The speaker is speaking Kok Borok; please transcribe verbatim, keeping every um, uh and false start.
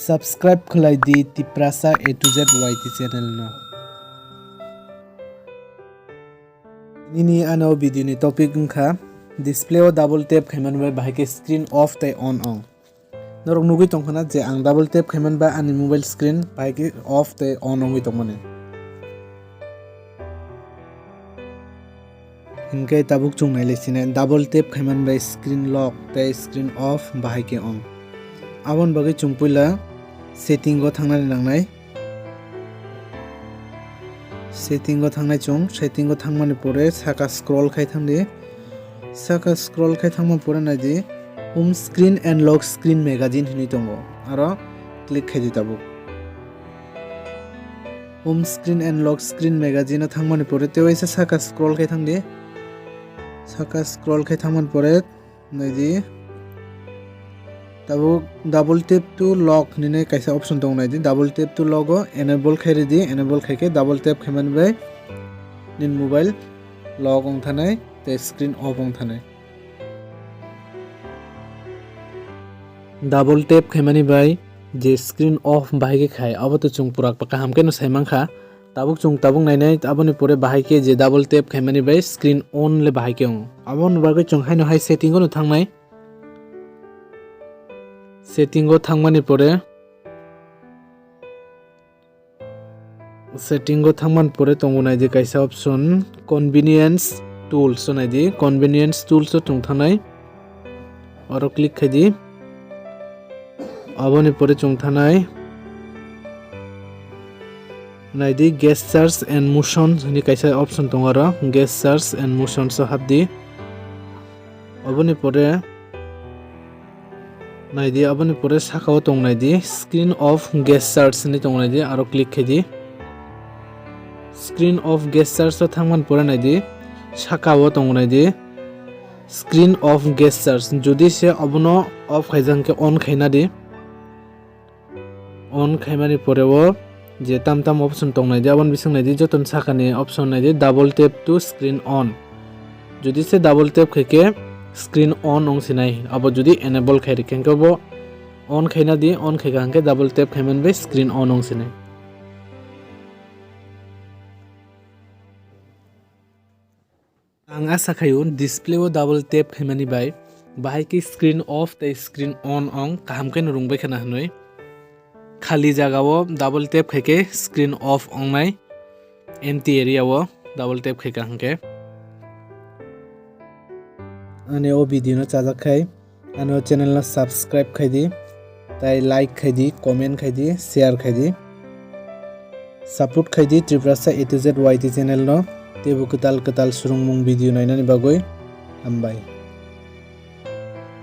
Subscribe khlai di Tiprasa A to Z Y T channel no. Nini ano video ni topic wngkha display o double tap khaimani bai bahai khe screen off tei on ong. Norok nugwi tongkhana je ang double tap khaimani bai ani mobile screen bahai khe off tei on wngwi tongmani. Hinkhe tabuk chwng nailai sine double tap khaimani bai screen lock tei screen off bahai khe ong. Aboni bagwi chwng puila setting o thangnani nangnai. Setting o thangnai chwng, setting o thangmani pore saka scroll khai thangdi. Saka scroll khai thangma pore naidi home screen and lock screen magazine hinwi tongo. Aro click khaidi tabuk. Home screen and lock screen magazine o thangmani pore tei waisa saka scroll khai thangdi. Saka scroll khai thangmani pore naidi tabuk double tap to lock hinwi kaisa option tongo naidi. Double tap to lock o enable khai ridi. Enable khai khe double tap khaimani bai nini mobile lock ong thanai tei screen off ong thanai. Double tap khaimani bai je screen off bahai khe khai, abo to chwng pura kaham khe no sai mankha. Tabuk chwng tabuk nainai, aboni pore bahai khe je double tap khaimani bai screen on le bahai khe wngo. Aboni bagwi chwng haino hai setting o no thangnai. Setting o thangmani pore Setting o thangmani pore tongo naidi kaisa option convenience tools o naidi, convenience tools o chwng thanai oro click khaidi. Aboni pore chwng thanai naidi gestures and motions hinwi kaisa option tongo oro gestures and motions o hapdi. Aboni pore Naidi, aboni pore saka o tong naidi screen of gestures hinwi tong naidi, aro click khaidi. Screen of gestures o thangmani pore naidi saka o tong naidi screen of gestures. Jodi se obono off khaijak hwnkhe on khaina di. On khaimani pore o je tam tam option tong naidi, aboni bising naidi joto ni saka ni option naidi double tap to screen on. Jodi se double tap khai khe screen on ong sinai, abo jodi enable khai rikhe hwnkhe bo on khaina di, on khaikha hwnkhe double tap khaimani bai screen on ong sinai. Ang asa khaio display o double tap khaimani bai bahai khe screen off tei screen on ong kaham khe no rwngbai khana hwnwi. Khali jaga o double tap khai khe screen off ong nai, empty area o double tap khai kha hwnkhe. Ani o video no chajak khai Ano channel no subscribe khaidi, tai like khaidi, comment khaidi, share khaidi. Support khaidi Tiprasa A to Z Y T channel no, teibo kwtal kwtal swrwngmung video nainani bagwi. Hambai.